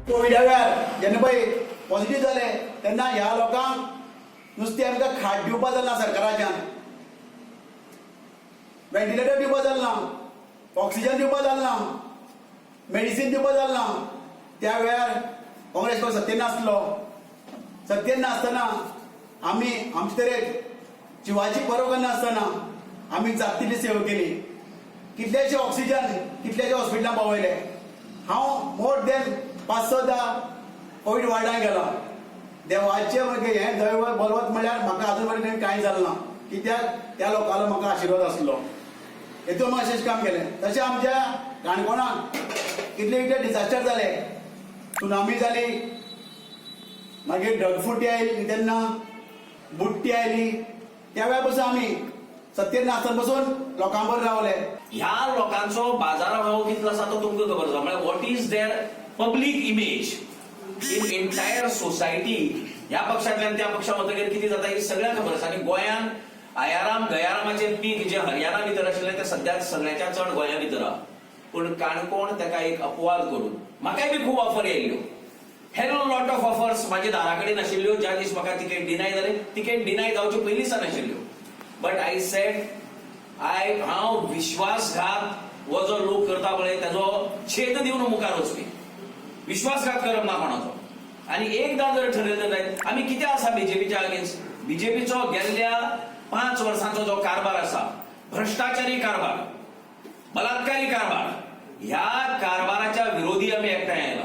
कोविडा वेळार जेन्ना पळय पॉझिटीव जाले तेन्ना ह्या लोकांक नुस्तें आमकां खाट दिवपा जालें ना सरकाराच्यान, व्हेंटिलेटर दिवपा जालें ना, ऑक्सिजन दिवपा जालें ना, मेडिसीन दिवपा जालें ना. त्या वेळार काँग्रेस पक्ष सत्तेर नासलो. सत्तेर नासतना आमी आमचे तरेन जिवाची पर्वा करनासतना आमी जाता तितली सेवा केली. कितलेशे ऑक्सिजन कितल्याशे हॉस्पिटलां पावयले. हांव मोर दॅन पांच सदा कोवीड वॉर्डान गेला. देवाचें म्हणजे हें दैव बलवत म्हळ्यार म्हाका अजून मेरेन कांय जालें ना, कित्याक त्या लोकांलो म्हाका आशिर्वाद आसलो. हेतून अशेंच काम केलें. तशें आमच्या काणकोणाक कितले कितले डिजास्टर जाले, सुनामी जाली, मागीर ढगफुटी आयली, तेन्ना बुडटी आयली. त्या वेळार पसून आमी सत्तेर नासतना पसून लोकां बरोबर रावले. ह्या लोकांचो बाजारा भाव कितलो आसा तो तुमकां खबर आसा. म्हळ्यार what is their public image in entire society, ह्या पक्षांतल्यान त्या पक्षा वतगीर कितें जाता ही सगळ्यांक खबर आसा. आनी गोंयांत आयाराम गयारामाचें पीक जें हरियाणा भितर आशिल्लें तें सद्याक सगळ्याच्या चड गोंया भितर आहा. पूण काणकोण ताका एक अपवाद करून म्हाकाय बी खूब offer येयल्ल्यो, hell lot of offers म्हाज्या दारा कडेन आशिल्ल्यो. ज्या दीस म्हाका तिकेट डिनाय जाले, तिकेट डिनाय जावचे पयलींच आशिल्ल्यो, बट I said I हांव विश्वासघात हो जो लोक करता पळय ताजो छेद दिवन मुखार वचपी. विश्वासघात करप ना कोणाचो. आनी एकदां जर ठरयलें जायत, आमी कितें आसा बीजेपीच्या अगेन्स्ट. बीजेपीचो गेल्ल्या 5 वर्सांचो जो कारभार आसा, भ्रष्टाचारी कारभार, बलात्कारी कारभार, ह्या कारभाराच्या विरोधी आमी एकठांय आयला.